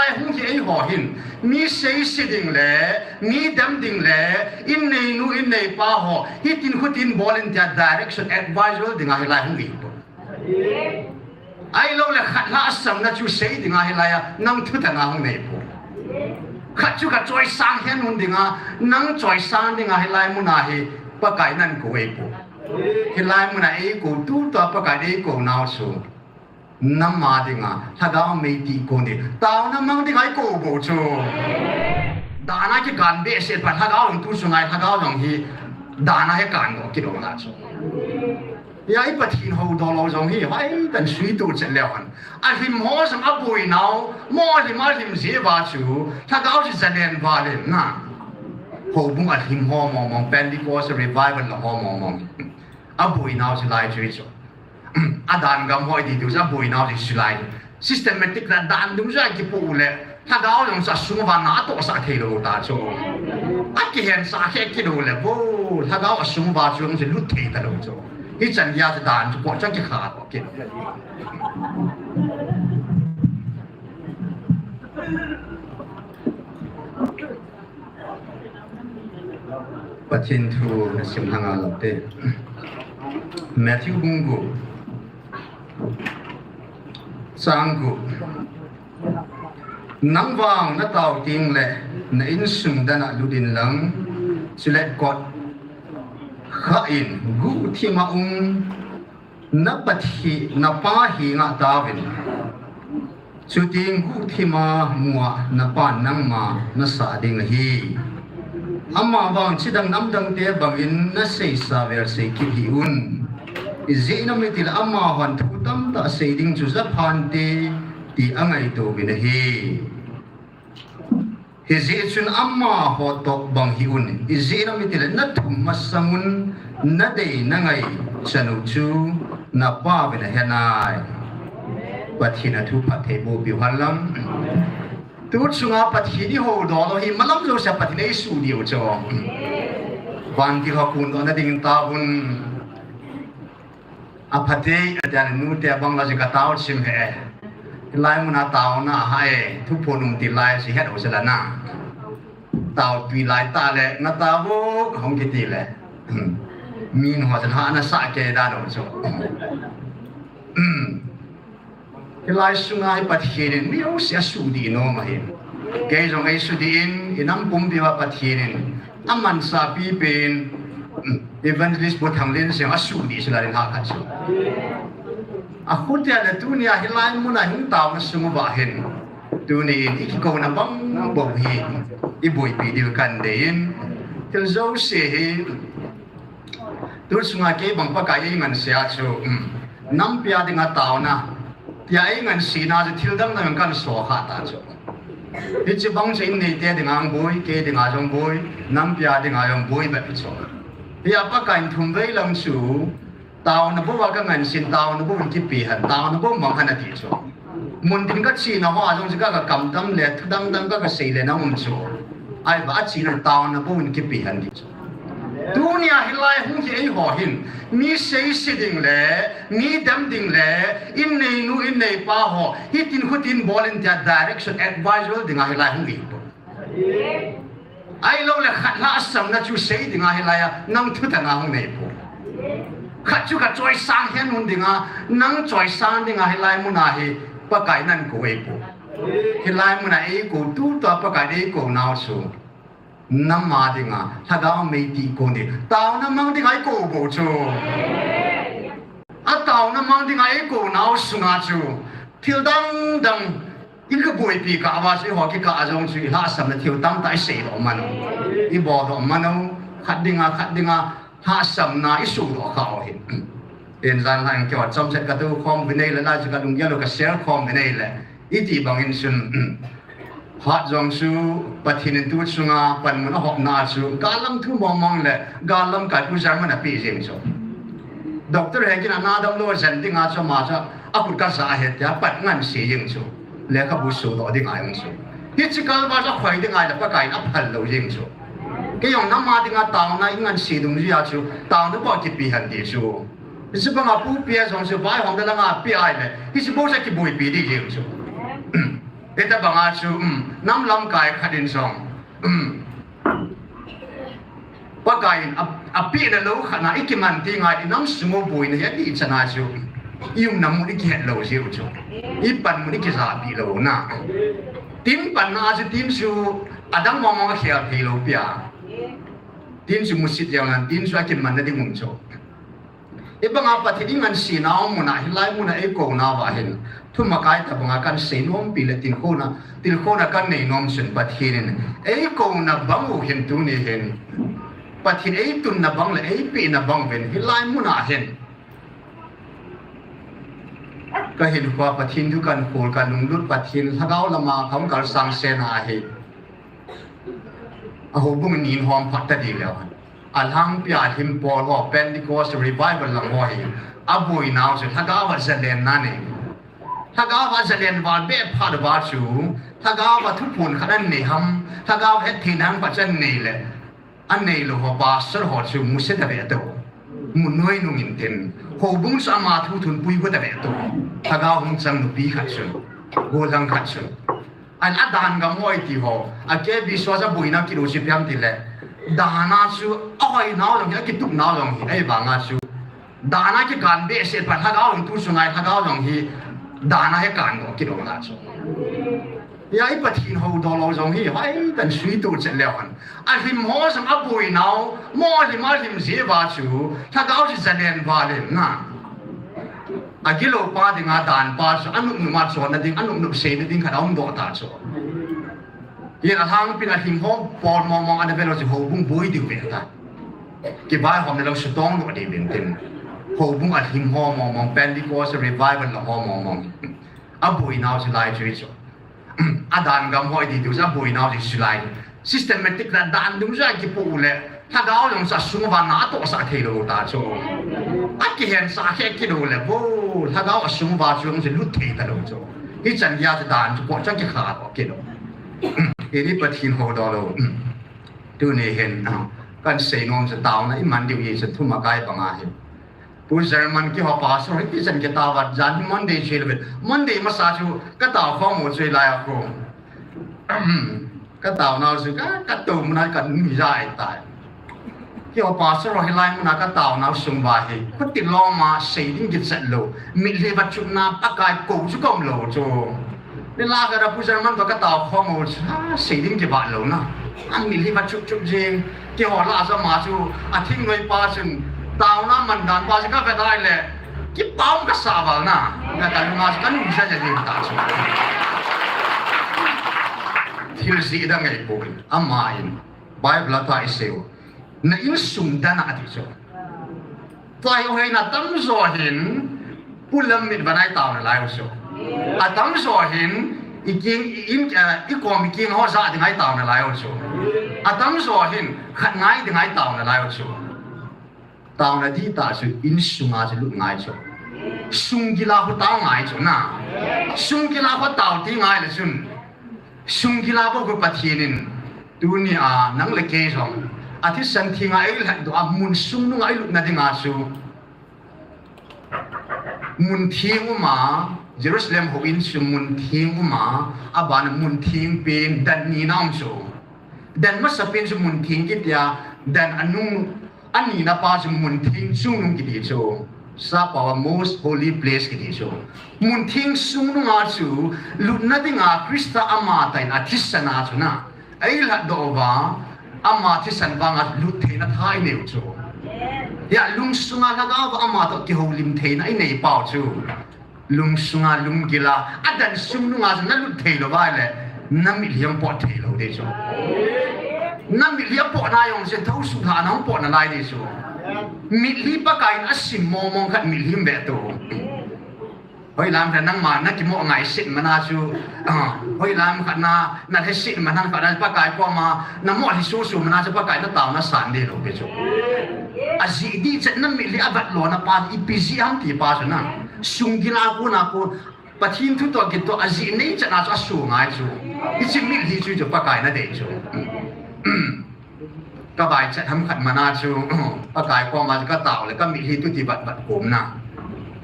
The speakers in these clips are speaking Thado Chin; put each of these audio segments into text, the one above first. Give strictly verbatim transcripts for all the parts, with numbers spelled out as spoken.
Hung hi eiho hin, mi seise ding le, mi dem ding le, in neinu, in neipa ho, hitin khutin bol in tia direction, advice dinga hilai hung hi poi. Ahilou le khat lhahsamna chu sei dinga hilai a, nang thutana hung nei poi. Khat chu khat choisang hen hun dinga, nang choisang dinga hilai muna hi, Pakai nan kou ei poi. Hilai muna ei kou tu tua Pakai ei kou nau chu. Nama dinga, lhagao mei ti kou ni. Taona mang dinga ei kou bou chu. Dana kikan behseh pa lhagao jong tu sunga lhagao jong hi. Dana he kan bou kidou na chu. Hia i Pathen hou dol lou jong hi, vai tan sui tu chet leu hen. Alhim ho jong aboi nau, mo alhim alhim jeh uva chu, lhagao chu jalen va len na. Houbung alhim ho mong mong, Pentecost revival la ho mong mong. Aboi nau chu lai chu hi chu. Adan gam hoi di tu chu aboi nau chu chu lai. Systematic la dan dung chu a kipoh le, lhagao jong chu asung uva na atohsah thei lou ta chu. Akihen sah khe kidou le, vo, lhagao asung uva chu jong chu lut thei ta lou chu. Hichan gei a chu dan chu koh chang kikha toh kit. Pathen thu na sim lhang a lou te. Matthew bung gup. Chang gup. Nang vang na tao teng le na insung dan a lut in lang, chule kot kha in guhthim a um na Pathe-, na Pa henga taovin. Chuteng guhthim a mu a na Pan nangma na sah ding ahi. Ama vang chidang namdang te bangin na seisa vel sei kit hih un. Ijeh inem itile amahon thu tamtah sei ding chu ja phante ti angaito uvin ahi. Hijeh chun amaho toh bang hih un, ijeh inem itile na thum masang un, na dei na ngai chan u chu na Pa uvin ahe nai. Pathen a thu phattheiboh piu hen lang. Tu chunga Pathen i hou dol u hi malam jousea Pathen ei suh diu chu. Vantil ho kondoh na ding taovun. Aphatei, atia le nute bang la jing ka tao chim he. Hilai muna taona hai, thuphon um ti lai si het u sela na. Tao tui lai ta le, na tao vo, hong kiti le. Min ho sela na sa ke da no so. Hilai sunga hi Pathen in mi jouse asuh dih nom ahi. Kei jong eisuh dih in, inam pumpi uva Pathen in amansa pipen, Evangelist Pu Thanglen jong asuh dih sila ding ha khat chu. Akhutia le tunia hilai muna hung taona sung uva hin. Tuni in i kikouna bang bou hi i boipi diu kan dei in. Thil jouse hi Tu chunga kei bang Pakai ei ngansea chu, um, nampi a dinga taona. Tia ei ngansena chu thil dang dang kan so kha ta chu. Hiche bang chu in neite dinga boi, kei dinga jong boi, nampi a dinga jong boi bep chu. Hia Pakai in thum vei lang chu, taona bou a ka ngansen, taona bou in kipe hen, taona bou mang hen ati chu. Mun tin ka chena hoa jong chu ka, ka kamdam le, thu dang dang ka, ka sei le na um chu. Ahivang a chena taona bou in kipe hen ti chu. Tunia hilai hung hi eiho hin, mi seise ding le, mi dem ding le, in neinu, in neipa ho, hitin khutin bol in tia direction advice dinga hilai hung hi poi. Ahilou le khat lhahsamna chu sei dinga hilai a, nang thutana hung nei poi. Khat chu khat choisang hen hun dinga, nang choisang dinga hilai muna hi, Pakai nan kou ei poi. Hilai muna ei kou tu tua Pakai ei kou nau chu. Nama dinga, lhagao mei ti kou ni. Taona mang dinga ei kou bou chu. A taona mang dinga ei kou nau sunga chu. Thil dang dang, i ka boipi kah uva chu, eiho kikah a jong chu, i lhahsamna thil tamtah i sei doh man u. I bol doh man u. Khat dinga, khat dinga, lhahsamna i suh doh kha u hi. Ken jan lang keiho chomchet ka tou khom uvin ahile, lai chu ka lunggel u ka share khom uvin ahile. Iti bangin chun, hat jong chu Pathen in tu chunga panmun ahopna chu, gal lam thu mong mong le, gal lamkai pu German a pi jeng chu. Doctor he kin a na dam lou jen dinga chu ama chu, a khut ka sa a he tia, pat nganse jeng chu. Lekhabu suh doh dinga jong chu. Hiche kal uva chu khoi dinga le Pakai in aphal lou jeng chu. Kei jong nama dinga taona i nganse dungjuia chu, taona bou kipe hen ti chu. Hiche banga pupi a jong chu vaihomna langa pe ahile, hiche bou chu kiboipi ding jeng chu. Hitabanga chu, um, nam lamkai khat in jong, um, Pakai in a, apehna lou khat na ikiman teng le inam sung u boina hi adih chan a chu, iumna mun ikihet lou jeh u chu, ipan mun ikijahpeh lou na. Tin panna chu tin chu adang mong mong akhel thei lou pi a. Tin chu musit jeng nan, tin chu akimanna ding um chu. Hibanga Pathen ingansena mun a, hilai mun a eikouna uva hin, thumakai tabanga kahin seinompi le tilkhouna, tilkhouna kahin neinom chun Pathen in eikouna bang u hin tuni hin, Pathen eitunna bang le eipehna bang uvin hilai mun a hin kahinkho a Pathen thu kahin khol, kalunglut Pathen lhagao lama kahung kalsang sena ahi. A houbung nin hom phat tading leu hen, alhangpia lhim pawl ho, Pentecost Revival lang ho hi, aboinau chu lhagao a zalenna nei. Lhagao a zalen val beh phat uva chu, lhagao a thuphon khat anei ham, lhagao hettheina ham phat chu anei le, anei lou ho pastor ho chu musit tave tou. Munoi nung intin, houbung chu ama thu thunpui got tave tou. Lhagao hung chang nupi khat chun, gollhang khat chun, Ahin adan gam ho iti ho, a K B C ho a boina kit u chu ipi ham itile, dan a chu ahoinau jong hi, akitupnau jong hi, ahivanga chu dan a kikan behseh phat, lhagao jong tu chunga lhagao jong hi dan a hi kandoh kit u la chu. Hia i Pathen houdoh lou jong hi hoitah in suitoh chet leu hen. Alhim ho jong aboinau, mo alhim alhim jeh uva chu lhagao chu zalen val in na. Agilou pa dinga dan pa chu, anop nop a chonna ding, anop nop seina ding khat aumdoh ta chu. Hia alhangpin alhim ho pawl mong mong ana velou chu houbung boi diu ve ta. Kivaihomna lou sutong lou diu vin tin. Houbung alhim ho mong mong, Pentecost Revival lang ho mong mong, aboinau chu lai chu hi chu. Adan gam ho iti diu chu aboinau chu lai. Systematic la dan dungjuia kipoh u le, lhagao jong chu asung uva na atohsah theilou ta chu. Akihensah khe kit u le, vo, lhagao asung uva chu jong chu lut thei talou chu. Hichan geiya chu dan chu koh chu akikha kit u. Hiti Pathen houdoh lou. Tuni hin, ah, kahin seinom chu taona iman diu hi chu thumakai banga hi. Pu German keiho pastor hiti chan kitao uva, jan hi Monday chu hilou vin. Monday masa chu katao khom u chu hilai a khu. Kataonau chu ka, katou muna kanuija ahitai. Keiho pastor ho hilai muna kataonau sung uva hi, khuti lom a sei ding kichat lou, mitlhi va chupna Pakai kou chu kaum lou chu. Nilhah khat a Pu German toh katao khom u chu, ha, sei ding kivat louna. Amitlhi va chup chup jing, keiho lah a chu ama chu, a thingnoi pa chun, taona man dan pa chu kavet a ahile, kipa um kasah val na. Ka, kalunga chu kanuija jeng ta chu. Thil jih dang ahipoi, ama in, Bible a tah isei u. Na insung dan a ati chu. Tua hi hoina tamjo hin, pulam mit vana i taona lai u chu. Atamjo hin, i king, i in, eh, i kom i king ho ja ding a i taona lai u chu. Atamjo hin, khat ngai ding a i taona lai u chu. Taona dihtah chu, insunga chu lut ngai chu. Sunggil a khu tao ngai chu na. Sunggil a khu tao ti ngai le chun. Sunggil a bou khu Pathen in, tunia nang le kei jong, a thisan thenga eilhatdoh a mun sung nunga ilutna dinga chu, mun theng uma, Jerusalem houin chu mun theng uma, abana mun theng pen, dan nina um chu. Dan masapen chu mun theng kitia, dan anung, anina pa chu mun theng chungnung kiti chu. Sappao a most holy place kiti chu. Mun theng chungnunga chu, lutna dinga Christa amatah in a thisan a chu na. Eilhatdoh uva, ama thisan vanga lut theina tha inei u chu. Hia lungsunga lhagao uva ama toh kihoulim theina inei pau chu. Lungsunga lunggil a, adan chungnunga chu na lut thei lou va le, na mitlhi jong pot thei lou ding chu. Na mitlhi a potna jong chu, thou suhlhahna hung potna lai ding chu. Mitlhi Pakai in asim mong mong khat mitlhi um ve tou. Hoilam khat nangma na kimoh ngaisih mana chu, ah, hoilam khat na, na lhesih mana khat na Pakai koma, na moh lhi susu mana chu Pakai na taona san ding lou ding chu. Ajih dih chet na mitlhi a vat lona pa, ipi jih ham ti pa chu na. Sunggil a kon a kon, Pathen thu toh kitoh, ajih nei chet na chu asu ngai chu. Hiche mitlhi chu chu Pakai na dei chu. Ka vaichat ham khat mana chu, Pakai koma chu ka tao le, ka mitlhi tu ti vat vat kom na.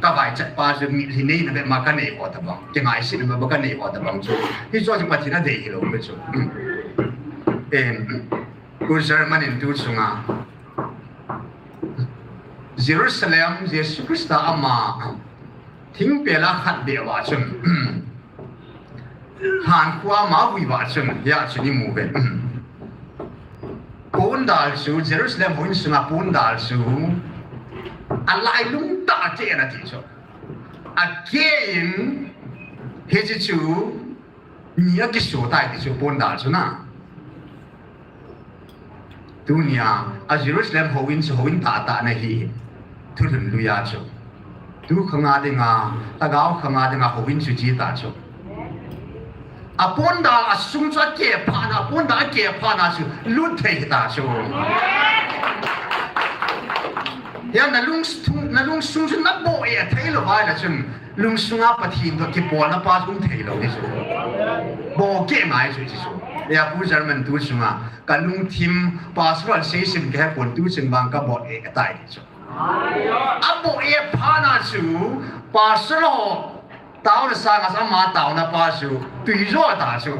Ka vaichat pa chu mitlhi neina bep ma ka nei ho tabang, kingaisihna bep ma ka nei ho tabang chu, hichu chu Pathen a dei hilou ve chu. Em, Pu German in tu chunga Jerusalem, Jesu Christa ama thingpel a khat beh uva chun, Lhankhuh a ama vui uva chun, hia chun i mu ve. Pondal chu, Jerusalem houin sunga pondal chu, a lailung tah a keh in ati chu. A keh in, hiche chu, ni a kiso tai ti chu pondal chu na. Tunia, a Jerusalem houin chu houin tahtah ana hi. Thulhun lui a chu. Tu khanga dinga, lhagao khanga dinga houin chu chi ta chu. A pondal a sung chu a keh phat na, a pondal a keh phat na chu lut thei ta chu. Hia na lungsung, na lungsung chu na boh e thei lou vai la chun, lungsunga Pathen toh kipolna pa chu um thei lou ti chu. Boh keh ngai chu ti chu. Hia Pu German tu chunga, ka lungthim pastor seisin ka he pon tu chun vang ka boh e tai ti chu. A boh e phat na chu, pastor ho taona sanga chu ama taona pa chu tui jo ta chu.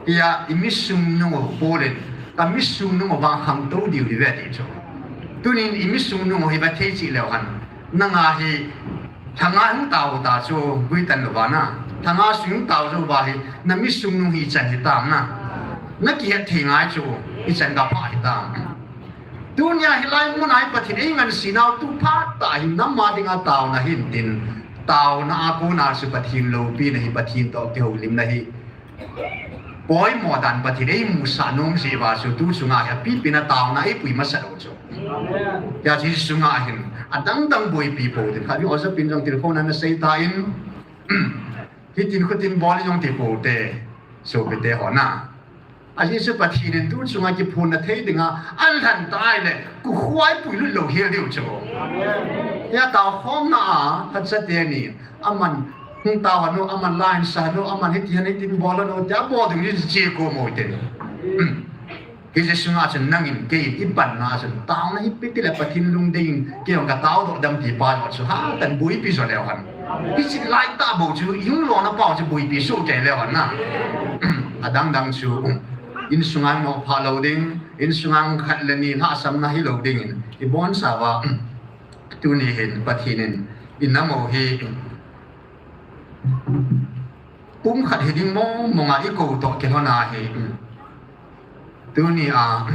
Hia i mi sung nung u, Paul in, ka mi sung nung u vang khangtou diu diu ve ti chu. Tunin i mi sung nung u hi va thei cheh leu hen. Nanga hi, lhanga hung tao ta chu, guitan lou va na. Lhanga sung hung tao jou va hi, na mi sung nung hi ichan hitam na. Na kihet thei ngai chu, ichan ka pha hitam. Tunia hilai muna hi Pathen in ei ngansena u tu phat tah hi nam a dinga taona hin tin, taona a kona chu Pathen loupina hi, Pathen toh kihoulimna hi, poimo dan Pathen ei musah nom jeh uva chu tu chunga hi apipi na taona ei pui masat u chu. Hia chu sunga hin adang dang boipi pou tin khat, mi oja pin jong tilkhouna na sei tan, hitin khutin bol jong ti pou te, sopite ho na. Ajeh chu Pathen in tu chunga kiphonna thei dinga, alhan tai le, kukhuai puilut lou hel diu chu. Hia taokhomna a, phatcha teni, aman hung tao hanu, aman lainsa hanu, aman hiti han hitin bol hanu, tia bol ding chu che ko mo te. Hiche sunga chun nangin keiin i panna chun, taona hi ipi ti le Pathen lungdei in, kei jong ka taodoh dem ti pa jong chu, hatah in boipi jo leu hen. Hiche lai tah bou chu, i hung lona pau chu boipi soh kei leu hen na. Adang dang chu, insunga nopha lou ding, insunga khat le ni lhahsamna hilou dingin, i bonsa uva, tuni hin Pathen in, i nam u hi, pumkhat hiding mong monga i kou toh kilhona hi, tunia,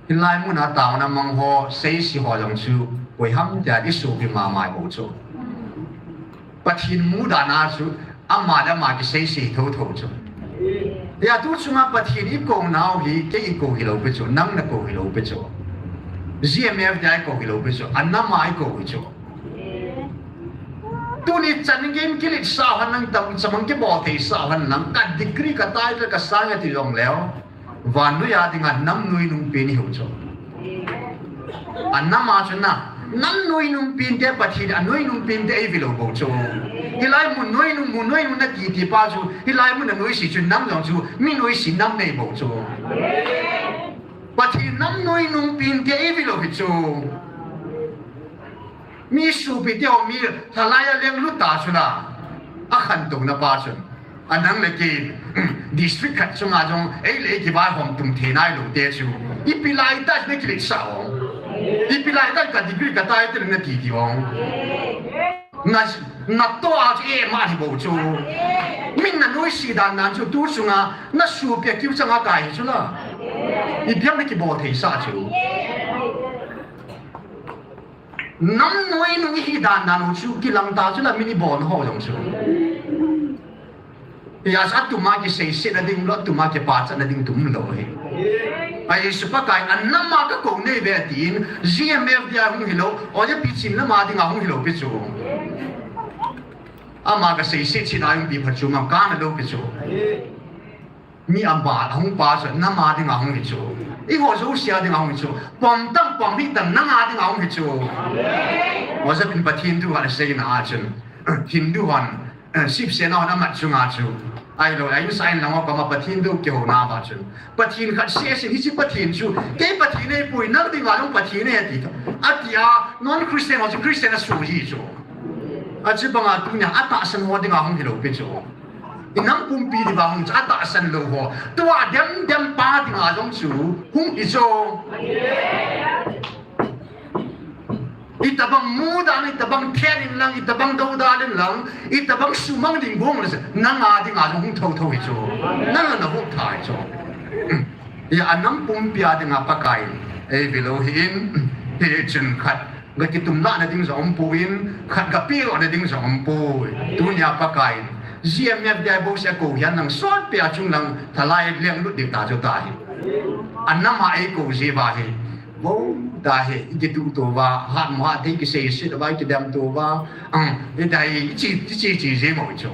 hilai muna taona mang ho, seise ho jong chu, koi ham tia i sopi mama bou chu. Pathen mudan a chu, ama le ama kiseise thotho chu. Hia tu chunga Pathen i kounau hi, kei i kou hilou pi chu, nang na kou hilou pi chu. G M F tia i kou hilou pi chu, anama i kou hi chu. Tuni chan geiyin kiletsah hen lang, tam chamang kibol theisah hen lang, ka degree, ka title, ka sang ati jongleu, vannoi a dinga nam nuinung pen ihiu chu. Anama chu na, nam nuinung pente, Pathen a nuinung pente eive lou bou chu. Hilai mun nuinung, mun nuinung nati ti pa chu, hilai mun a noise chu nam jong chu, mi noise nam nei bou chu. Pathen nam nuinung pente eive lou hi chu. Mi sopi teu mi lhalai a lenglut ta chu la, akhantouna pa chun. Anang le kei, district khat chunga jong, ei le ei kivaihom tum thei nailou te chu. Ipi lai tah na kiletsah ong. Ipi lai tah ka degree ka title nati ti ong. Na, natoh a chu e ma hi bou chu. Min na noise dan dan chu tu chunga, na sopi a kiu changa kai hi chu la. Ipi ham na kibol theisah chu. Nam nuinung ihi dan dan u chu kilang ta chu la, min ibol ho jong chu. Hia chu atuma kiseisetna ding lou, atuma kipachatna ding tum lou hi. Ahi chu Pakai, anama ka kou neive tin, G M F dia hung hilou, oja pi chin lama dinga hung hilou pi chu. Ama ka seiset chin a hung pi phat chu mam kana lou pi chu. Mi ama ahung pa chu nama dinga hung hi chu. Eiho jouse a dinga hung hi chu. Pom tam pom hi tam nanga dinga hung hi chu. Oja pin Pathen thu khat aseina a chun, Hindu hon, eh, sipsena hon amat chunga chu, ahilou, a insa in lang ho koma Pathen thu kihouna uva chun, Pathen khat seh seh, hiche Pathen chu, kei Pathen eipoi, nang dinga jong Pathen ahi ti. Atia, non-Christian ho chu Christian asuh ji chu. Achu banga tunia atahsan ho dinga hung hilou pi chu. Inam pumpi dinga hung chu atahsan lou ho. Tua dem dem pa dinga jong chu hung hi chu. Itobang mudan, itobang then in lang, itobang doudan in lang, itobang sumang ding bung le, nanga dinga jong hung thotho hi chu. Nanga na hung thai chu. Hia anam pumpi a dinga Pakai in, ei vil u hi in, hichun khat ga kitumlahna ding jong umpoi, khat ga pehlutna ding jong umpoi. Tunia Pakai in, G M F D I bouseh akou hihen lang sotpi a chung lang thalai lenglut ding ta chu tahi. Anam a eikou jiuva hi. Vo, tahi, ikituh touva, hatmo hatthei kiseiset uva, ikidem touva. Ang, itai, ichi, ichi, ichi jing mo chu.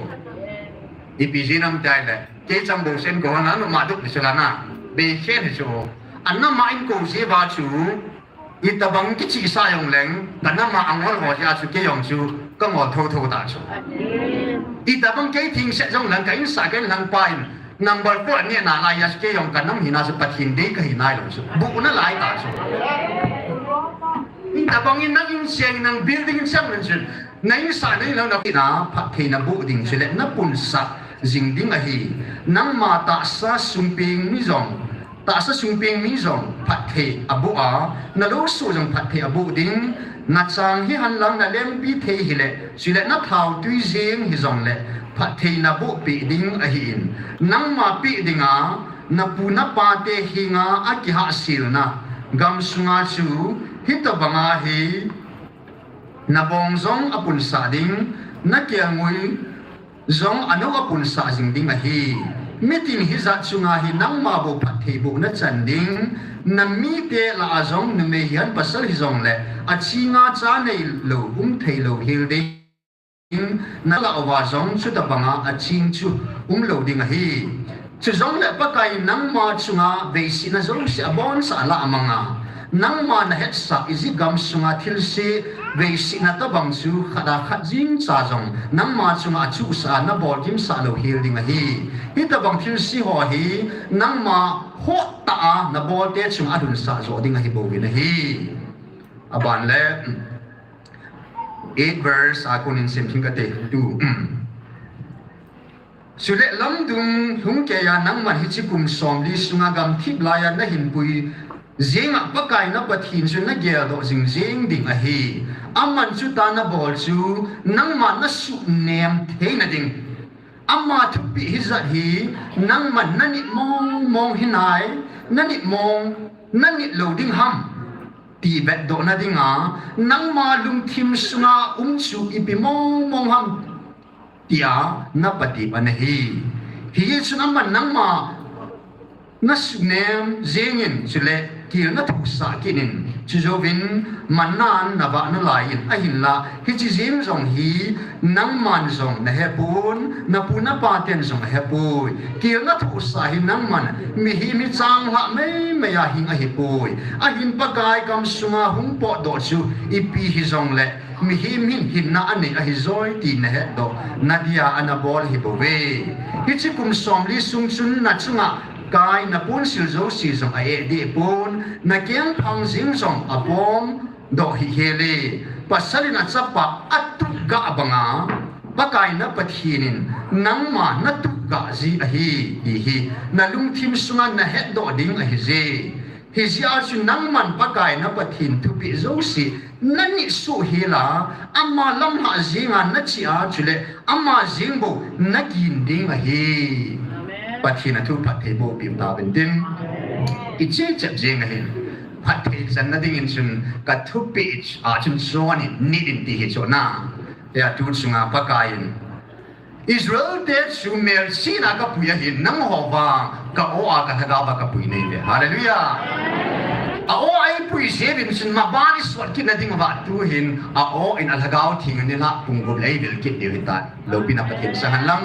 Ipi jing nam tai le. Kei chang bouseh in kou hon a, numa duk ni chu la na. Beikhen hi chu. Anam a eikou jiuva chu. Itobang kichihsa jong leng, kanam a angol ho jeh a chu kei jong chu, kangol thotho ta chu. Itobang kei thingset jong leng, ka insung a kei lang pa in, number four aneh nalai a chu kei jong kanam hina chu Pathen dei kahi nailou chu. Buh nalai ta chu. Itobang in nang in seng, nang building in seng leng chu. Na insung a nei lang na hina, phattheina boh ding chule, na punsah jing ding ahi. Nangma tahsa sungpeng mi jong, tahsa sungpeng mi jong phatthei aboh a, na lou soh jong phatthei aboh ding, na chang hihen lang na lempi thei hile, chule na thaotui jeng hijongle, phatthei na boh peh ding ahin. Nangma peh dinga, na pu na pa te henga akihahselna, gamsunga chu, hitobanga hi, na bong jong apunsah ding, na kelngoi jong anou apunsah jing ding ahi. Mitin hijat chunga hi nangma bou phatthei boh na chan ding, na mite lah a jong numei hihen pasal hijongle, achinga cha neilou, um theilou hel ding, na lah uva jong chutobanga aching chu umlou ding ahi. Chujongle Pakai in nangma chunga veisetna jouse abonsah alah amanga, nangma na hetsah Egypt gamsunga thilse veisetna tobang chu khat a khat jing cha jong nangma chunga achuhsah a na bolgimsah lou hel ding ahi. Hitobang thilse ho hi nangma hottah a na bolte chunga alhunsah joh ding ahi bouvin ahi. Aban le, eight verse a konin sim thing kate, two. Chule lamdung lhungkeiya nangman hiche kum somli sunga gamthip laiya nahin pui jenga Pakai na Pathen chu na geldoh jing jeng ding ahi. Aman chutia na bol chu nangma na suhnem theina ding. Ama thupeh hijat hi nangman na nit mong mong hinai, na nit mong, na nit lou ding ham ti vetdohna dinga, nangma lungthim sunga um chu ipi mong mong ham tia na patep ana hi. Hichun aman nangma na suhnem jengin, chule kel na thusah kit in, chujouvin mannan na vah nalaiyin, ahinla hiche jeng jong hi nangman jong na hepon, na pu na pa ten jong ahepoi. Kel na thusah hi nangman mihem hi changlhah meimei a hing ahipoi. Ahin Pakai gamsunga hung potdoh chu ipi hijongle mihem hin hinna anei ahijoi ti na hetdoh nadia ana bol ahibouve. Hiche kum somli sung chun na chunga Kai na ponsil jouse jong a-eh deh pon, na kengphang jeng jong apomdoh hih hel e. Pasal in achapa atuhgah banga Pakai na Pathen in nangma na tuhgah ji ahi ti hi na lungthim sunga na hetdoh ding ahije. Hijeh a chu nangman Pakai na Pathen thupeh jouse na nit soh hel a, ama lamlhah jenga na chih a, chule ama jeng bou na gin ding ahi. Pathen a thu phattheiboh peh tauvin tin. Kicheh cheh jeng ahin. Phatthei channa dingin chun ka thupeh a chun chon in nit in ti hi chu na. Hia tu chunga Pakai in Israel te chu melchihna a kapui ahin, nangho vang ka aw a ka lhagao a kapui nahiuve. Hallelujah. A aw a eipui jeh uvin chun maban isot kitna ding uva tuhin a aw in a Lhagao Theng in nilhah pung gup le eivil kit diu ahitai. Loupina Pathen sah hen lang.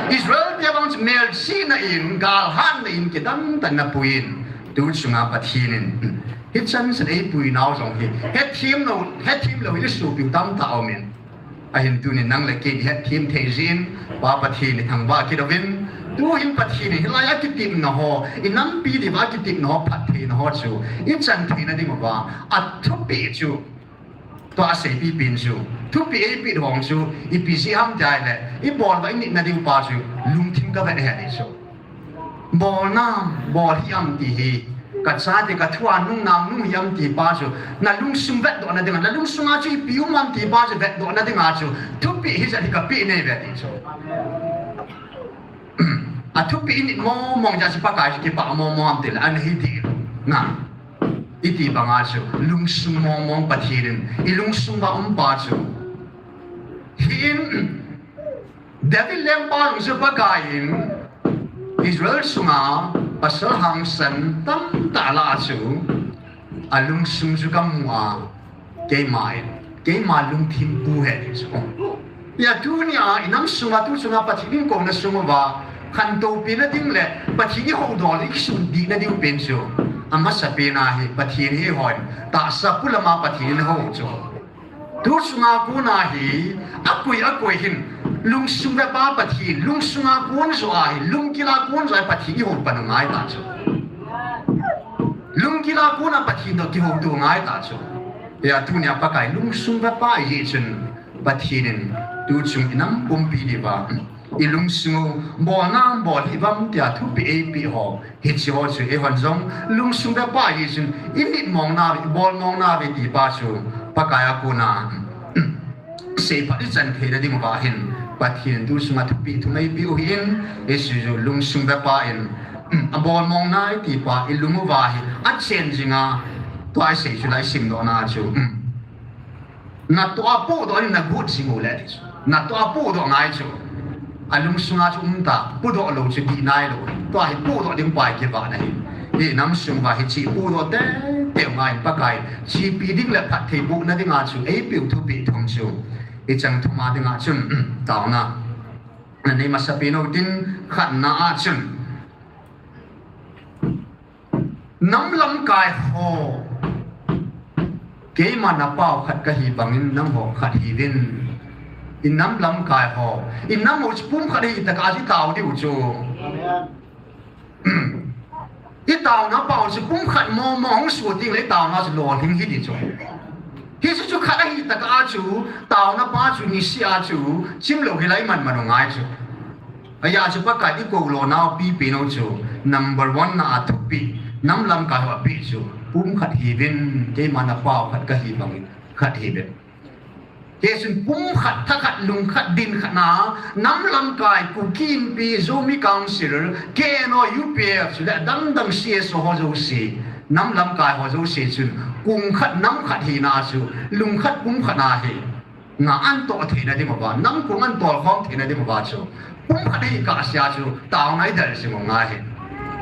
Israel te vang chu melchihna in, galhatna in kidang tah in ana pui in, tu chunga Pathen in hichan chan eipui nau jong hi hethem lou, hethem lou in isopiu tamtah aum in. Ahin tunin nang le kei ihetthem thei jin, Pa Pathen ithangvah kit uvin, tuhin Pathen in hilai a kitepna ho, inampi diuva kitepna ho, phattheina ho chu ichan theina ding uva athupeh chu Tua aseipi pen chu, thupeh eipeh hong chu, ipi jeh ham tia ahile, ibol uva init nadiu pa chu, lungthim kavet ahi ti chu. Bolna, bol hih am ti hi, kachate kathua nungnam nung hih am ti pa chu, nalungsung vetdoh nadinga, nalungsunga chu ipi um am ti pa chu vetdoh nadinga chu, thupeh hijat hi kapeh nei ve ti chu. Athupeh init mong mong jeh chu Pakai chu kipah mong mong am tile, ana hi dih na. Iti banga chu, lungsung mong mong Pathen in, ilungsung uva um pa chu. Hin, David lengpa jong chu Pakai in, Israel sunga, pasal hangsan tamtah lah a chu, alungsung chu kamu a, keima in, keima lungthim pu ahi ti chu. Hia tunia, inam sunga, tu chunga Pathen in kouna sung uva, khantou pena ding le, Pathen ihoudoh le, ikisun dih nadiu pen chu. Amasapen a hi, Pathen hi hon, tahsa pu lama Pathen in hou chu. Tu chunga kona hi, akoi akoi hin, lungsung vepa Pathen, lungsunga kon joh a hi, lunggil a kon joh a hi Pathen ihou pan u ngai ta chu. Lunggil a kona Pathen toh kihouto ngai ta chu. Hia tunia Pakai lungsung vepa ahi chun, Pathen in, tu chung inam pumpi diuva, ilungsung u, bolna bol hih uvam tia thupeh eipeh ho, hiche ho chu eihon jong, lungsung vepa ahi chun, init mong nauve, ibol mong nauve ti pa chu, Pakai a kona, seiphat ichan theina diuva hin, Pathen tu chunga thupeh thum eipeh u ahin, hiche chu lungsung vepa in, abol mong nai ti pa, ilung uva hi, achen jinga, tua isei chu lai simdohna chu, natoh a pohdoh in nagot jing u le ti chu. Natoh a pohdoh ngai chu. Alungsunga chu umta, pohdoh lou chu dih nailou. Tua hi pohdoh ding pa hi kivahna ahi. Hi inam sung uva hiche pohdoh teitei u ngai in Pakai, chepi ding le phatthei bohna dinga chu eipeh u thupeh thum chu, ichang thum a dinga chun, taona nanei masapen u tin, khatna a chun, nam lamkai ho, keima napao khat kahi bangin nangho khat hiuvin. Inam lamkai ho, inam u chu pumkhat ahitah a chu itao diu chu. Itaona pau chu pumkhat mong mong hung suh tengle itaona chu lolhing hi di chu. Hiche chu khat ahitah a chu, taona pa chu niseh a chu, chimlou hilai man man u ngai chu. Ahia chu Pakai ikou lonau pipen u chu, number one na a thupeh, nam lamkai ho apeh chu, pumkhat hiuvin, keima napao khat kahi bangin, khat hiuvin. Hichun pumkhat, thakhat, lungkhat, dinkhat na, nam lamkai, Kuki Inpi, Zomi Council, K N O, U P F, chule adang dang C S O ho jouse, nam lamkai ho jouse chun, kung khat, nam khat hina chu, lungkhat, pumkhat na hi, na antoh theina diuva, nam kung antolkhom theina diuva chu, pumkhat hi kahsea chu, taona idel jing u ngai ahi.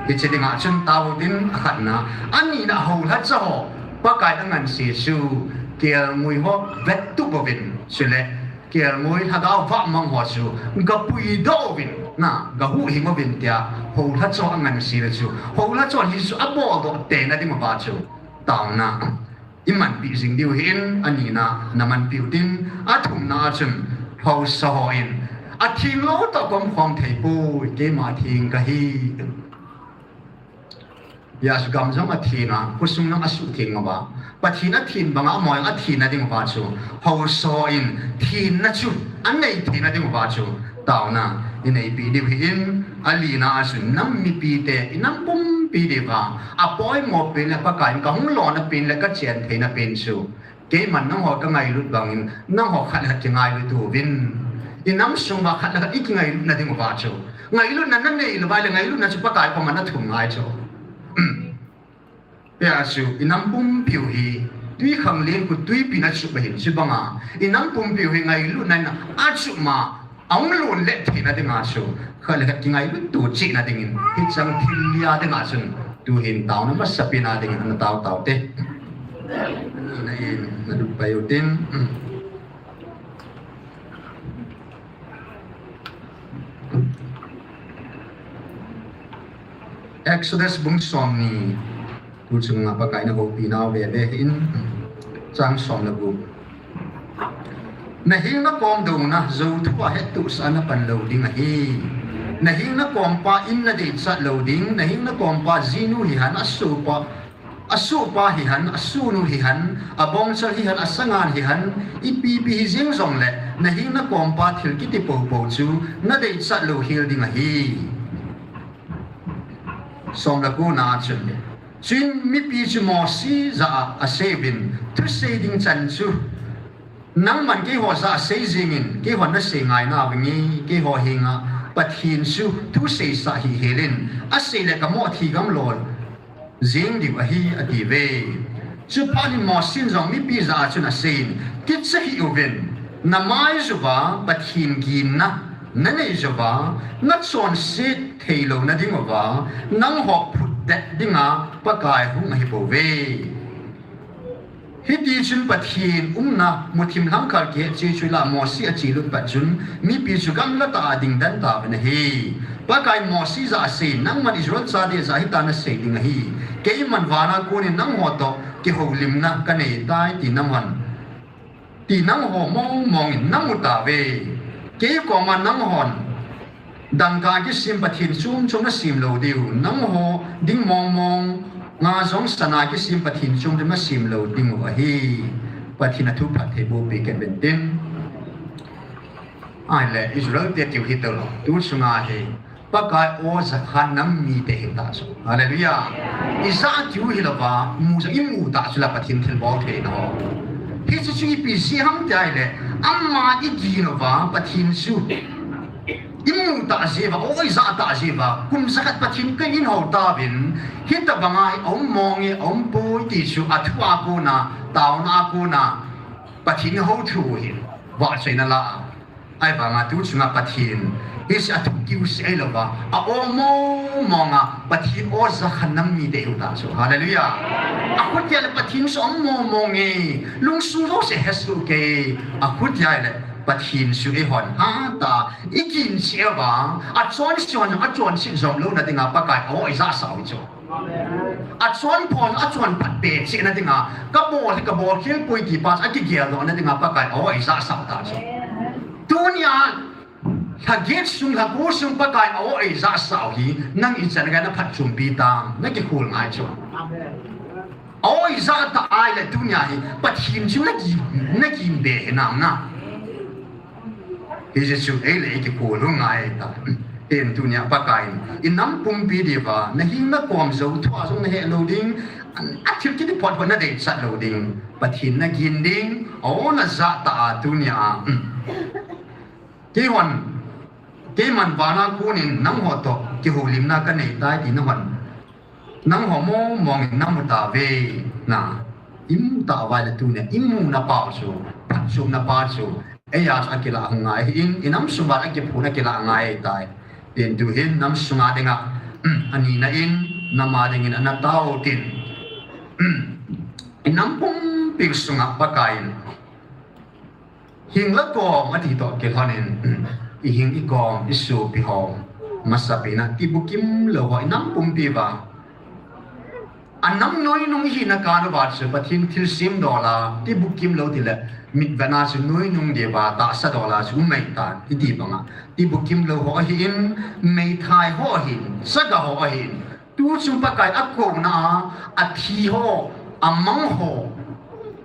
Hiche dinga chun tao utin akhatna, anina houlhacha ho, Pakai angansea chu, kelngoi ho vettup uvin, chule, kelngoi lhagao vahmang ho chu, gapuidoh uvin, na, gahuhhing uvin tia, houlhacha ho angansea chu, houlhacha ho hiche chu aboldoh theina diuva chu, taona imanpeh jing diu ahin, anina namanpeh utin, athumna a chun, haosa hon, atheng lou toh kaumkhom theipoi, keima theng kahi. Hia chu gam jong athenga, khosung jong asuhtheng uva, Pathen athen banga amaho jong athena diuva chu, haosa hon thenna chu anei theina diuva chu, taona ineipeh diu ahin, alina a chun nam mipite, inam pumpi diuva, apoimo pen le Pakai in kahung lona pen le kachen theina pen chu, keiman nangho kangailut bangin, nangho khat le khat kingailut uvin. Inam sunguva khat le khat ikingailutna diuva chu, ngailutna nanei louva le ngailutna chu Pakai koma nathum ngai chu. Hia chu, inam pumpiu hi, twikhanglen khu twipi in achup ahin, chubanga, inam pumpiu hi ngailutna in achup ma, ahung lonlet theina dinga chu, khat le khat kingailut to chehna dingin, hicheng thil lia dinga chun, tuhin taona masapen a dingin ana tao taute. Nahin, nalut pai utin. Exodus bung somni, tu chunga Pakai in ahoupi nau veve hin, chang som le gup. Naheng nakom douna, jou thua hettohsah a napan lou ding ahi. Naheng nakompa in nadeichat lou ding, naheng nakompa jinu hihen asopa, asohpa hihen, asohnu hihen, abongchal hihen, asangan hihen, ipipi hijeng jongle, nahing nakompa thil kiti popo chu, nadeichat lou hel ding ahi. Somle kona a chun. Chuin mipi chu Mosi jah a aseiyun, thusei ding chan chu, nangman keiho jah a sei jingin, keihon nasei ngai nauvinge, keiho henga Pathen chu thuseisah hih helin, aseile kamoh thigam lou jing diu ahi, atiuve. Chuphat in Mosin jong mipi jah a chun aseiyin, kicha hih uvin, namai jouva Pathen ginna nanei jouva, nachonset theilouna dinguva, nangho phutdet dinga Pakai hung ahibouve. Hitichun Pathen umna muthim lhangkhal kihetche chu lah Mosi achelut pat chun, mipi chu gamlatah a adingden tauvin ahi. Pakai Mosi jah a aseiyin, nangman Israel chate jah a hitin nasei ding ahi. Keiman vana konin nangho toh kihoulimna kaneitai ti nangho, ti nangho mongmongin namu tauve. Kei koma nanghon dangka kisem Pathen chom chom nasem lou diu, nangho ding mongmonga jong sana kisem Pathen chom chom nasem lou dingu ahi. Pathen athupha theiboh pi kevin tin. Ahile Israel te tiu hitalou, tu chunga hi Pakai o jakhan nam mite hiu ta chu. Hallelujah. Ijah tiu hilouva, mu jong imu ta chu la Pathen thilbol theina ho. Hiche chu ipi jeh ham ti ahile, ama igin uva Pathen chu imu ta jeh uva, o ijah ta jeh uva, kum jakhat Pathen kahin hou tauvin, hitobanga hi aum monge, aum poi ti chu athu a kona, taona a kona, Pathen ihou thei hi, vahchoina la a. Ahivanga tu chunga Pathen, hiche athu kiu seh ahilouva, a o mongmonga, Pathen o jakhan nam mite hiu ta chu. Hallelujah. Akhutia le Pathen chu aum mongmonge, lungsung jouse hesoh kei, akhutia le Pathen chu eihon hatah a igin cheh uva, achonse hon achonse jom louna dinga Pakai o ijahsah u chu. Achonpha, achonphat peh chehna dinga, kabol hi kabol khel poi ti pa chu akigel dohna dinga Pakai o ijahsah ta chu. Tunia, lha get sung, lha ko sung Pakai o ijahsah u hi, nang ichan gei na phatchompi tam, nakikhol ngai chu. O ijah ta ahile tunia hi, Pathen chu nagin, nagin be hinam na. Hiche chu eile ikikhol u ngai ta. Tin tunia Pakaiyin, inam pumpi diuva, nahing nakom jou thua jong nahe lou ding, athil kiti photphot nadeichat lou ding, Pathen nagin ding, o najah ta a tunia. Keihon, keiman vana konin nangho toh kihoulimna kaneitai ti nahon, nangho mongmongin namu tauve, na. Imu tauva ahile tunia, imuna pau chu, phatchomna pa chu, eija chu akilah hung ngai ahin, inam sunguva akiphuna kilah ngai tai. Tin tuhin nam sunga dinga, anina in, nama dingin ana tao tin. Inam pumpi sunga Pakaiyin, hing le kom ati toh kilhonin, ihing ikom isopi ho, masapen a tibukim lou ho inam pumpi uva, anam noinung ihina kan uva chu Pathen thilsem dola, tibukim lou tile, mitvetna chu noinung diuva tahsa dola chu um mai tan, iti banga, tibukim lou ho ahin, meithai ho ahin, chaga ho ahin, tu chu Pakai akouna a, athi ho, amang ho,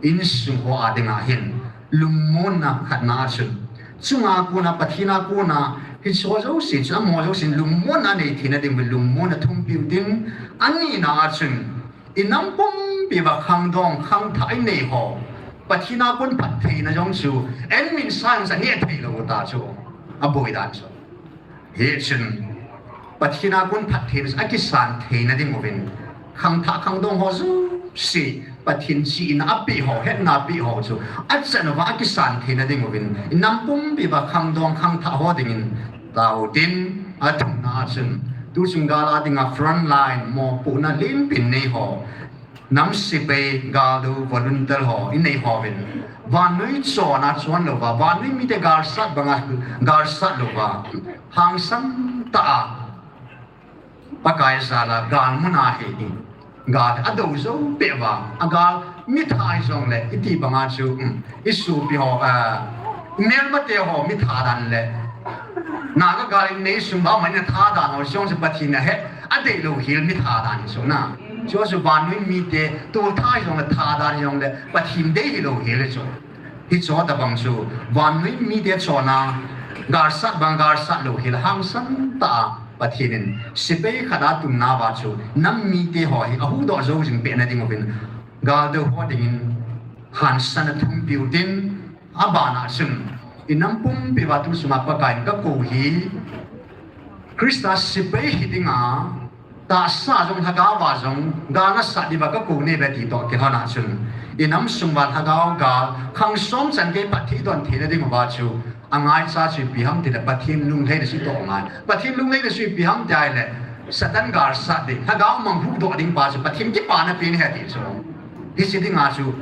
insung ho a dinga hin, lungmonna khatna a chun, chunga kona, Pathen a kona, hicheho jouse chun, amaho jousen lungmonna anei theina ding uvin lungmonna thumpiu tin, anina a chun, inam pumpi uva khangdong, khangthah inei ho, Pathen a kon phattheina jong chu, eimin sa jong chu aneh theilou ta chu, aboi dan chu. Hichun, Pathen a kon phattheina chu akisan theina ding uvin, khangthah khangdong ho jouse, Pathen chihna apeh ho, hetna apeh ho chu, achan uva akisan theina ding uvin, inam pumpi uva khangdong khangthah ho dingin, tao tin, athumna a chun, tu chung gal a dinga front line, mopohna lenpin nei ho, nam sepai, galdo, volunteer ho inei hovin, vannoi chonna chon louva, vannoi mite galsat banga galsat louva, hangsan tah a Pakai jal a galmun a hi, gal adou jou peh uva, agal mitha hijongle, iti banga chu, um, isopi ho, ah, imelmate ho mitha dan le, Naga gal innei sung uva amanin atha dan ho jong chu Pathen in ahe, adeilou hel mitha dan hi chu na. Chu chu vannoi mite, toltha hijongle, thadan hijongle, Pathen dei hilou hile chu. Hiche tabang chu, vannoi mite chona, galsat bang galsat lou hile, hangsan tah a, Pathen in, sepai khat a tunna uva chu, nam mite ho hi, ahuhdoh jou jing pehna ding uvin, gal dou ho dingin, hangsan a thumpiu tin, abana chun, inam pumpi uva tu chunga Pakaiyin kakou hi, Christa sepai hi dinga, tahsa jong lhagao a jong, gal nasat diuva kakou nave ti toh kilhon a chun. Inam sung uva lhagao gal, khang som chan gei Pathen don theina diuva chu, angaicha chu ipi ham tile Pathen lunglhaina chu itoh ngai. Pathen lunglhaina chu ipi ham tile, Satan galsat ding, lhagao mang huhdoh ding pa chu, Pathen kipana pen ahi ti chu. Hiche dinga chu,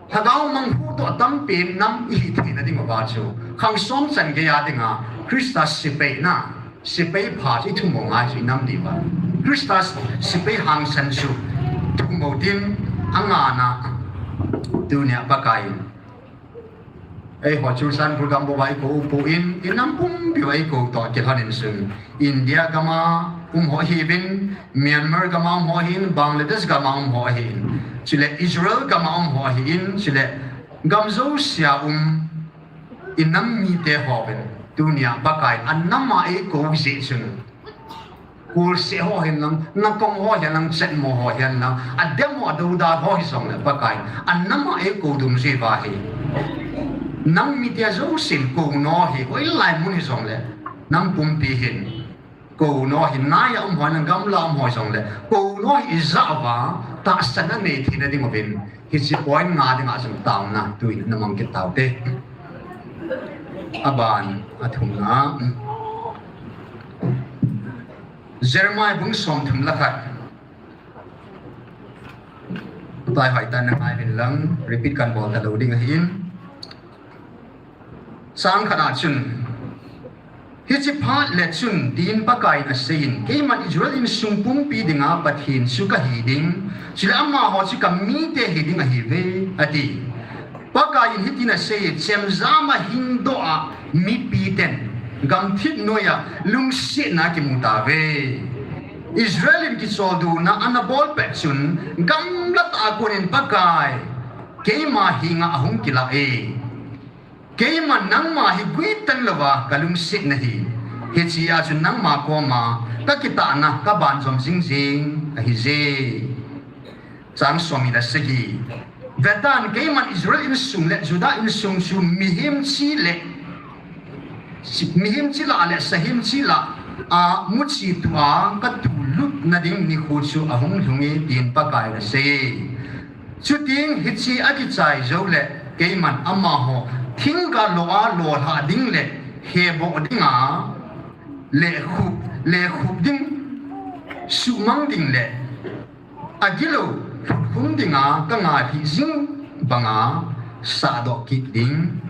Lhagao mang huhdoh tampen nam ihi theina diuva chu, khang som chan gei a dinga, Christa sepai na, sepai pha chu ithum u ngai chu inam diuva. Christa sepai hangsan chu, thum u tin, angana, tunia Pakaiyin. Eiho Churachandpur gam bou uva eikou poi, inam pumpi uva eikou toh kilhon in chun. India gam a um ho ahiuvin, Myanmar gam a um ho ahin, Bangladesh gam a um ho ahin, chule Israel gam a um ho ahin, chule gam jousea um inam mite hon, tunia Pakaiyin anam a eikou jeh chun. Kulse ho hihen lang, nakong ho hihen lang, chetmo ho hihen lang, adem ho, adoudal ho hijongle Pakaiyin anam a eikou dungjuiya hi. Nam mite jousen kou nao hi, hoilai mun hijongle, nam pumpi hin. Kou nao hi nai a um ho, nang gamla um ho jongle. Kou nao hi ijat uva, tahsan a nei theina diuvin. Hiche point nga dinga chun taona, tuin namang kit taute. Aban, athumna. Jeremiah bung somthum le khat. Tua hi hoitah in nangai uvin lang, repeat kan bol talou ding ahin. Chang khat a chun, hiche phat le chun, tin Pakaiyin aseiyin, keiman Israel insung pumpi dinga Pathen chu kahi ding, chule amaho chu kamite hi ding ahiuve, ati. Pakaiyin hitin asei, chemjam a hingdoh a mipiten, gamthip noiya lungsetna akimu tauve. Israel in kicholdo na ana bol pet chun, gamla tah a konin Pakai, keima henga ahung kilah e. Keiman nangma hi guitan louva kalungset nahi. Hichea chun nangma koma kakitahna kabanjom jingjing ahije. Chang somni le sagi. Vetan keiman Israel insung le Judah insung chu mihem chi le, mihem chi lah le sahem chi lah a muchi tua katulutna ding nikho chu ahung lhunge tin Pakaiyin asei. Chuting hiche akichai jou le keiman amaho thingga lo a lolhah ding le heboh dinga lekhup, lekhup ding suhmang ding le agilou lhutkhum dinga kanga lhih jing banga sahdoh kit ding.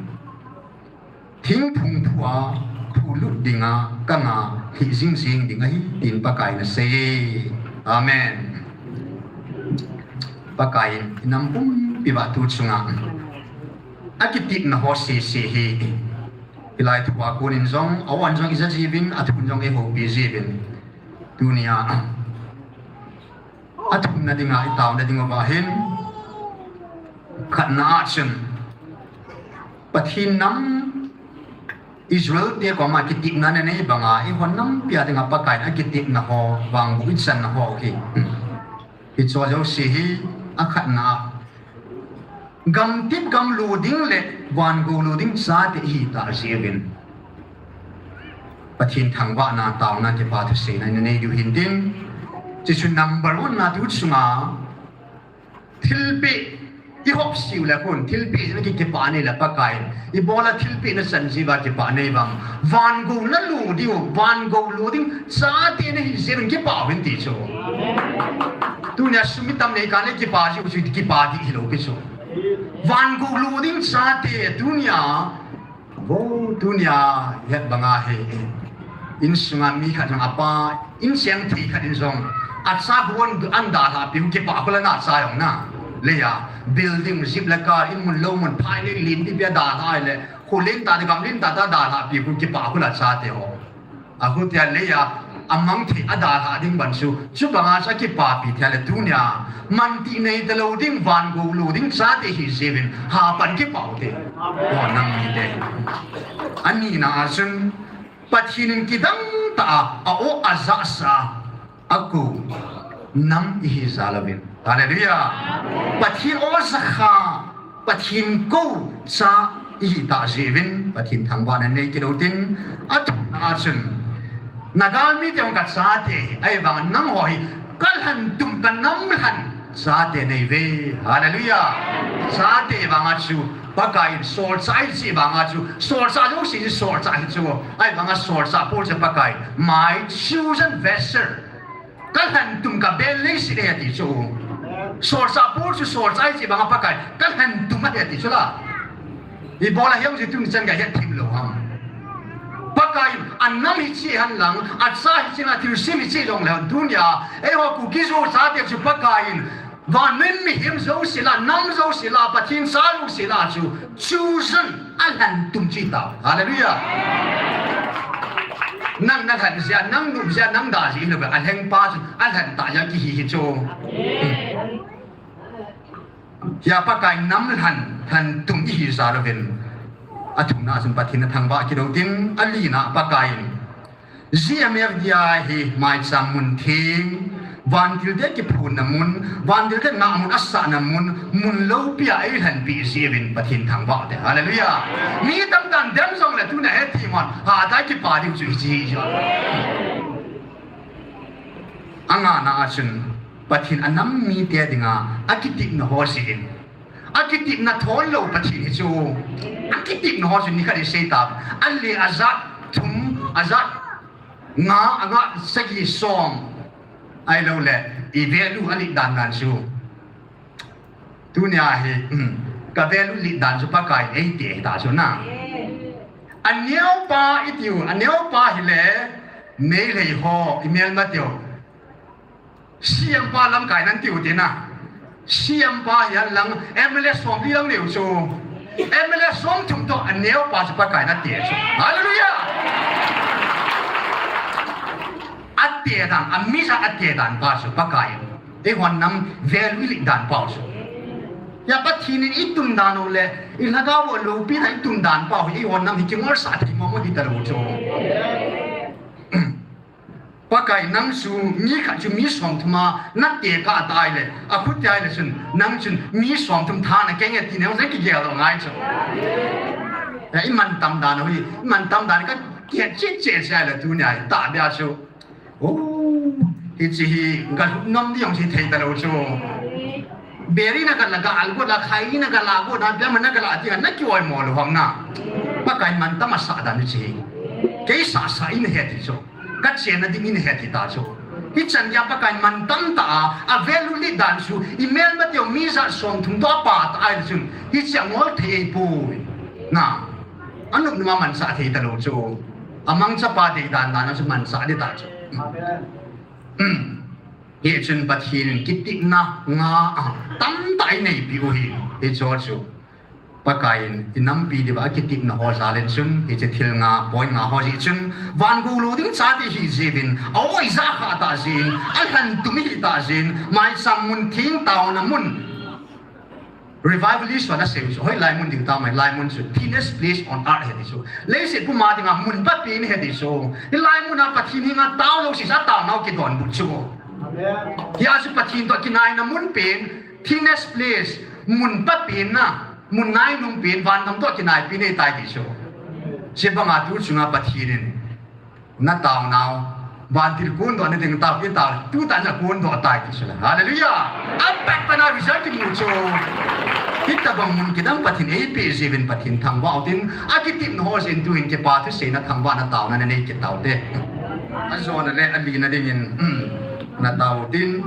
Thingphung phua phulut dinga kanga lhih jingjing ding ahi, tin Pakaiyin asei. Amen. Pakaiyin inam pumpi uva tu chunga akitepna ho sese hi. Hilai thua konin jong, awan jong ija jiuvin, athun jong ihoupi jiuvin. Tunia. Athumna dinga itaona diuva hin, khatna a chun, Pathen nam Israel te koma kitepna nanei banga, eihon nampia dinga Pakaiyin akitepna ho, vangboh ichanna ho hi. Hiche jouse hi, akhatna a. Gamtep gamlo ding le vangou lo ding chate ihitah jeh uvin. Pathen thangvahna taona kipah thuseina inei diu hintin. Chuchu number one na tu chunga thilpeh ihop siu le khun thilpeh jeh a kipah nei le Pakai. Ibola thilpeh na chan jeh uva kipah nei vang. Vangouna lo diu, vangou lo ding chate nahi jeh uvin kipah uvin ti chu. Tunia sum itam nei kah le kipah jeh u chu kipah ding hilou kichu. Vangou lo ding chate tunia. Vo tunia het banga hi. Insunga mi khat jong apa, incheng thei khat in jong. Acha bon an dalhah piu kipah khula na cha jong na. Leia, building jip le car in mun lou mun phai le lin di pia dalhah le. Kho lentah, gam lentah tah dalhah piu kipah khula chate ho. Ahutia leia, amang thei adalha ding ban chu, chubanga chu akipapi thei le tunia, manti nei talou ding, van gou lou ding chate hi jiuvin, hapan kipau te. O nam mite. Anina a chun, Pathen in kidang tah a, a-o ajahsa, akou nam ihi jal uvin. Hallelujah. Pathen o jakha, Pathen kou cha ihi tah jiuvin, Pathen thangvahna nei kit u tin, athumna a chun, nagalmi te hung kachate, ahivang nangho hi, kalhan tum kanam lhan chate neiuve. Hallelujah. Chate vanga chu, Pakai in solchah ichi vanga chu, solchah jouse chu solchah hi chu, ahivanga solchah Paul chu Pakai, my chosen vessel. Kalhan tum kabel leiset ahi ati chu. Solchah Paul chu solchah ichi vanga Pakai, kalhan tum ahi ati chu la. Ibola hiam chu tuni chan kahet thim lou ham. Pakai, anam hiche hen lang, acha hiche na thilsem hiche jong le hen tunia, eiho Kuki-Zo chate chu Pakai in, vanmin mihem jouse la, nam jouse la, Pathen cha jouse la chu, chosen, alhan tum chi tao. Hallelujah. Nang nalhan jeh a, nang nop jeh a, nang da jeh a, alhengpa chu, alhan tah jeh a kihi hi chu. Hia Pakai nam lhan, lhan tum ihi jal uvin. Athumna a chun Pathen athangvah kit u tin, alina Pakai in. G M F D I hi maicham mun theng, vantil te kiphunna mun, vantil te ngahmun asahna mun, mun loupia eilhanpi jiuvin Pathen thangvah te. Hallelujah. Mi tamtah in dem jongle tunia hethem un, hatah a kipa diu chu hiche hi chu. Angana a chun, Pathen anam mite dinga, akitepna ho jeh in. Akitepna thon lou Pathen hi chu. Akitepna ho chu nikhat isei ta. Ale ajat thum, ajat nga, anga sagi som. Ahilou le, i value alet dan dan chu. Tunia hi, um, ka value let dan chu Pakai in eite ta chu na. Aneopa itiu, aneopa hile, Meitei ho, imelma teu. C M pa lamkai nan tiu tina. C M pa hihen lang M L A somli lang neiu chu. M L A somthum toh aneopa chu Pakai in ate chu. Hallelujah! Ate dan, amija ate dan pa chu Pakai in. Eihon nam value ilet dan pau chu. Hia Pathen in itum dan u le, ilhagao u loupina itum dan pau hi eihon nam hi kingolsah thei mong mong hita lou chu. Pakai nang chu mi khat chu mi somthum a na tekah ta ahile, akhutia ahile chun, nang chun mi somthum tha na keng e ti neo jeng kigel lou ngai chu. Ya, imantam dan u hi, imantam dan ka kihet cheh cheh cheh ahile tunia hi, tahbeh a chu. O, hiche hi, galut nom ding jong hithei talou chu. Beri na gala, ga algot la, khai na gala, got na, bia man na gala, ti na kioimo lou ham na. Pakai in mantam asah dan hiche hi. Kei sasa in he ti chu. Kachenna ding in he ti ta chu. Hichan geiya Pakai in mantam tah a, a value let dan chu, imelma teu mi ja somthum toh apa ta ahile chun, hiche angol thei ahipoi. Na, anop numa mansah thei talou chu. Amangchapa dei dan dan a chu mansah ding ta chu. Hichun Pathen in kitepna nga a tamtah ineipi u hi, hicho chu. Pakai in inampi diuva akitepna ho jal in chun, hiche thil nga, point nga ho jeh chun, van gou lou ding chate ihi jiuvin, a-o ija kha tah jeh in, alhan tum ihi tah jeh in, maicham mun theng taona mun. Revivalist ho nasei chu, hoilai mun ding tam, hilai mun chu thinnest place on earth ahi ti chu. Leiset puma dinga mun papen ahi ti chu. Hilai muna Pathen henga tao jouse chu ataonau kidonbut chu. Hia chu Pathen toh kinaina mun pen, thinnest place, mun papen na, mun nainom pen, vangam toh kinaipi nei tai ti chu. Chubanga tu chunga Pathen in nataonau, vantil kondoh nading tao, itao, tutah in akondoh tai ti chu le. Hallelujah! Apat pana result kimu chu. Hitobang mun kidang Pathen eipeh jiuvin Pathen thangvah u tin, akitepna ho jeh in tuhin kipa thuseina thangvahna taona nanei kit taute. Ajona le alina dingin, natao u tin,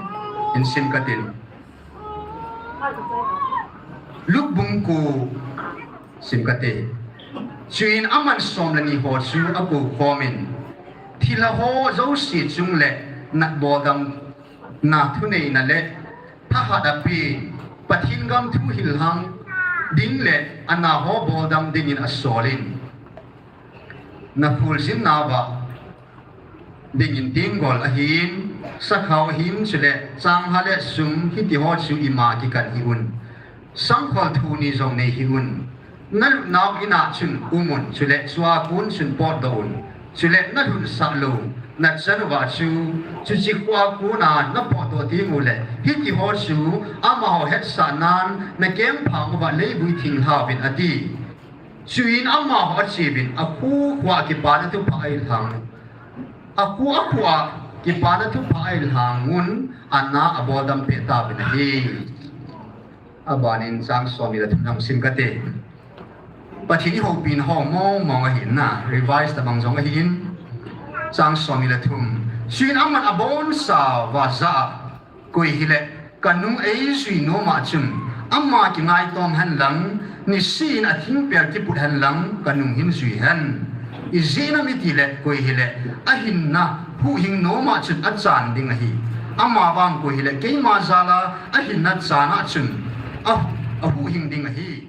hin sim katin. Luke bung ko sim kate. Chuin aman som le ni ho chu akou khomin, thilha ho jouse chung le natboldamna thuneina le thahat apen, Pathen gam thu hilhang ding le ana ho boldam dingin asolin. Nakhuljin nauva Dingin tinggol ahin, sakhao ahin, chule changha le sum hiti ho chu ima kikan hih un. Sangkhol thu ni jong nei hih un. Nalutnau in a chun um un, chule chua kon chun potdoh un. Chule nalhunsah lou nachan uva chu, chuche khoa kona napotdoh teng uleh, hiti ho chu amaho hetsahnan nakengphang uva leivui thinglhauvin, ati. Chuin amaho acheuvin, akhu khoa kipana thupha ahin lang. Akhu, akhu a kipana thupha ahin lang un, ana aboldam peh tauvin ahi. Abanin chang somni le thum hung sim kate. Pathen ihoupina ho mong mong ahin, Revised tabang jong ahin. Chang somni le thum. Chuin aman abonsa uva ajah a, koi hileh kanung eijui nom a chun, ama kingaitom hen lang, niseh in athingpel kiput hen lang, kanung hin jui hen. Ijeh inem itileh, koi hileh ahinna huhhing nom a chun achan ding ahi. Amavang koi hileh keima jal a ahinna chan a chun a, ahuhhing ding ahi.